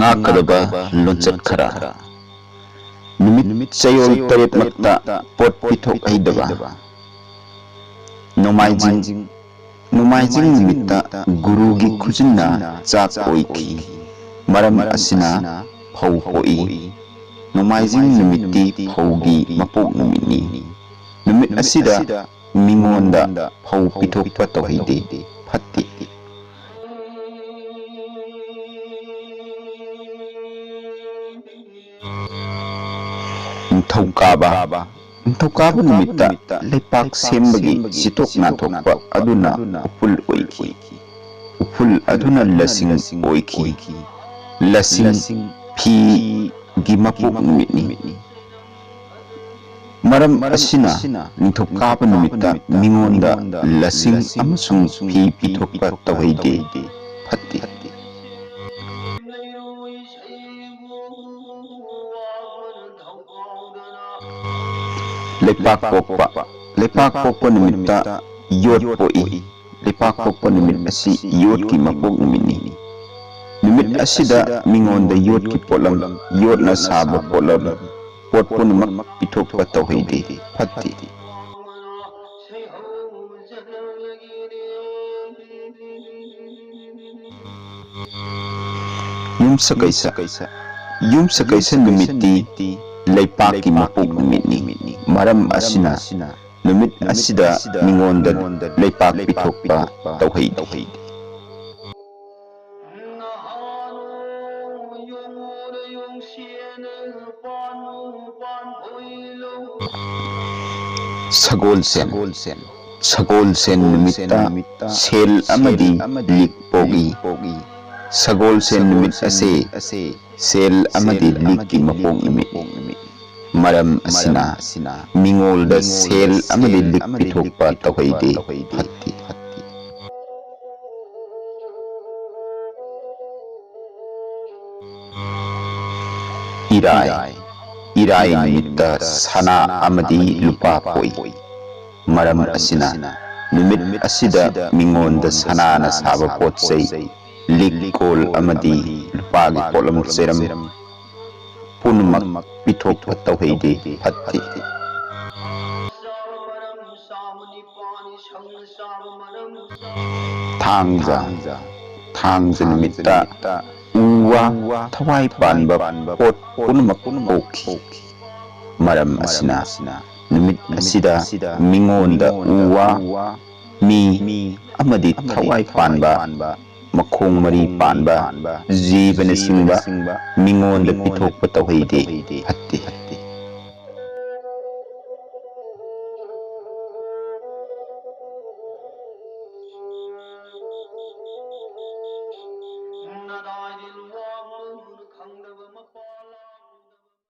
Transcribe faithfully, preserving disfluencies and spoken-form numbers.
ꯉꯥꯛꯀꯗꯕ ꯂꯣꯟꯆꯠ ꯈꯔ꯫ ꯅꯨꯃꯤꯠ ꯆꯌꯣꯜ ꯇꯔꯦꯠꯃꯛꯇ ꯄꯣꯠ ꯄꯤꯊꯣꯛꯍꯩꯗꯕ꯫ ꯅꯣꯡꯃꯥꯏꯖꯤꯡ, ꯅꯣꯡꯃꯥꯏꯖꯤꯡ ꯅꯨꯃꯤꯠꯇ ꯒꯨꯔꯨꯒꯤ ꯈꯨꯖꯤꯟꯅ ꯆꯥꯛ ꯑꯣꯏꯈꯤ꯫ ꯃꯔꯝ ꯑꯁꯤꯅ ꯐꯧ ꯄꯣꯛꯏ꯫ ꯅꯣꯡꯃꯥꯏꯖꯤꯡ ꯅꯨꯃꯤꯠꯇꯤ ꯐꯧꯒꯤ ꯃꯄꯣꯛ ꯅꯨꯃꯤꯠꯅꯤ꯫ ꯅꯨꯃꯤꯠ ꯑꯁꯤꯗ ꯃꯤꯉꯣꯟꯗ ꯐꯧ ꯄꯤꯊꯣꯛꯄ ꯇꯧꯍꯩꯗꯦ, ꯐꯠꯇꯦ꯫ ꯅꯤꯡꯊꯧꯀꯥꯕ, ꯅꯤꯡꯊꯧꯀꯥꯕ ꯅꯨꯃꯤꯠꯇ ꯂꯩꯄꯥꯛ ꯁꯦꯝꯕꯒꯤ ꯆꯤꯊꯣꯛ ꯅꯥꯊꯣꯛꯄ ꯑꯗꯨꯅ ꯎꯐꯨꯜ ꯑꯣꯏꯈꯤ꯫ ꯎꯐꯨꯜ ꯑꯗꯨꯅ ꯂꯁꯤꯡ ꯑꯣꯏꯈꯤ꯫ ꯂꯁꯤꯡ ꯐꯤꯒꯤ ꯃꯄꯣꯛ ꯅꯨꯃꯤꯠꯅꯤ꯫ ꯃꯔꯝ ꯑꯁꯤꯅ ꯅꯤꯡꯊꯧꯀꯥꯕ ꯅꯨꯃꯤꯠꯇ ꯃꯤꯉꯣꯟꯗ ꯂꯁꯤꯡ ꯑꯃꯁꯨꯡ ꯐꯤ ꯄꯤꯊꯣꯛꯄ ꯇꯧꯍꯩꯗꯦ, ꯐꯠꯇꯦ꯫ ꯂꯩꯄꯥꯛ ꯄꯣꯛꯄ, ꯂꯩꯄꯥꯛ ꯄꯣꯛꯄ ꯅꯨꯃꯤꯠꯇ ꯌꯣꯠ ꯄꯣꯛꯏ꯫ ꯂꯩꯄꯥꯛ ꯄꯣꯛꯄ ꯅꯨꯃꯤꯠ ꯑꯁꯤ ꯌꯣꯠꯀꯤ ꯃꯄꯣꯛ ꯅꯨꯃꯤꯠꯅꯤ꯫ ꯅꯨꯃꯤꯠ ꯑꯁꯤꯗ ꯃꯤꯉꯣꯟꯗ ꯌꯣꯠꯀꯤ ꯄꯣꯠꯂꯝ, ꯌꯣꯠꯅ ꯁꯥꯕ ꯄꯣꯠꯂꯝ, ꯄꯣꯠ ꯄꯨꯝꯅꯃꯛ ꯄꯤꯊꯣꯛꯄ ꯇꯧꯍꯩꯗꯦ, ꯐꯠꯇꯦ꯫ ꯌꯨꯝꯁꯀꯩꯁ, ꯌꯨꯝꯁꯀꯩꯁ ꯅꯨꯃꯤꯠꯇꯤ ꯂꯩꯄꯥꯛꯀꯤ ꯃꯄꯣꯛ ꯅꯨꯃꯤꯠꯅꯤ꯫ ꯃꯔꯝ ꯑꯁꯤꯅ ꯅꯨꯃꯤꯠ ꯑꯁꯤꯗ ꯃꯤꯉꯣꯟꯗ ꯂꯩꯄꯥꯛ ꯄꯤꯊꯣꯛꯄ ꯇꯧꯍꯩꯗꯦ꯫ ꯁꯒꯣꯜꯁꯦꯟ, ꯁꯒꯣꯜꯁꯦꯟ ꯅꯨꯃꯤꯠꯇ ꯁꯦꯜ ꯑꯃꯗꯤ ꯂꯤꯛ ꯄꯣꯛꯏ꯫ ꯁꯒꯣꯜꯁꯦꯟ ꯅꯨꯃꯤꯠ ꯑꯁꯤ ꯁꯦꯜ ꯑꯃꯗꯤ ꯂꯤꯛꯀꯤ ꯃꯄꯣꯛ ꯅꯨꯃꯤꯠꯅꯤ꯫ ꯃꯔꯝ ꯑꯁꯤꯅ ꯃꯤꯉꯣꯜꯗ ꯁꯦꯜ ꯑꯃꯗꯤ ꯂꯤꯛ ꯄꯤꯊꯣꯛꯄ ꯇꯧꯍꯩꯗꯦ, ꯐꯠꯇꯦ꯫ ꯏꯔꯥꯏ, ꯏꯔꯥꯏ ꯅꯨꯃꯤꯠꯇ ꯁꯅꯥ ꯑꯃꯗꯤ ꯂꯨꯄꯥ ꯄꯣꯛꯏ꯫ ꯃꯔꯝ ꯑꯁꯤꯅ ꯅꯨꯃꯤꯠ ꯑꯁꯤꯗ ꯃꯤꯉꯣꯟꯗ ꯁꯅꯥꯅ ꯁꯥꯕ ꯄꯣꯠ ꯆꯩ, ꯂꯤꯛ ꯀꯣꯜ ꯑꯃꯗꯤ ꯅꯨꯄꯥꯒꯤ ꯄꯣꯠꯂꯝ ꯆꯩꯔꯝ ꯄꯨꯝꯅꯃꯛ ꯄꯤꯊꯣꯛꯄ ꯇꯧꯍꯩꯗꯦ, ꯐꯠꯇꯦ꯫ ꯊꯥꯡꯖ꯫ ꯊꯥꯡꯖ ꯅꯨꯃꯤꯠꯇ ꯎ ꯋꯥ ꯊꯋꯥꯏ ꯄꯥꯟꯕ ꯄꯣꯠ ꯄꯨꯝꯅꯃꯛ ꯄꯣꯛꯈꯤ꯫ ꯃꯔꯝ ꯑꯁꯤꯅ ꯅꯨꯃꯤꯠ ꯑꯁꯤꯗ ꯃꯤꯉꯣꯟꯗ ꯎ ꯋꯥ, ꯃꯤ ꯑꯃꯗꯤ ꯊꯋꯥꯏ ꯄꯥꯟꯕ, ꯃꯈꯣꯡ ꯃꯔꯤ ꯄꯥꯟꯕ ꯖꯤꯕꯅꯆꯤꯡꯕ ꯃꯤꯉꯣꯟꯗ ꯄꯤꯊꯣꯛꯄ ꯇꯧꯍꯩꯗꯦ, ꯐꯠꯇꯦ꯫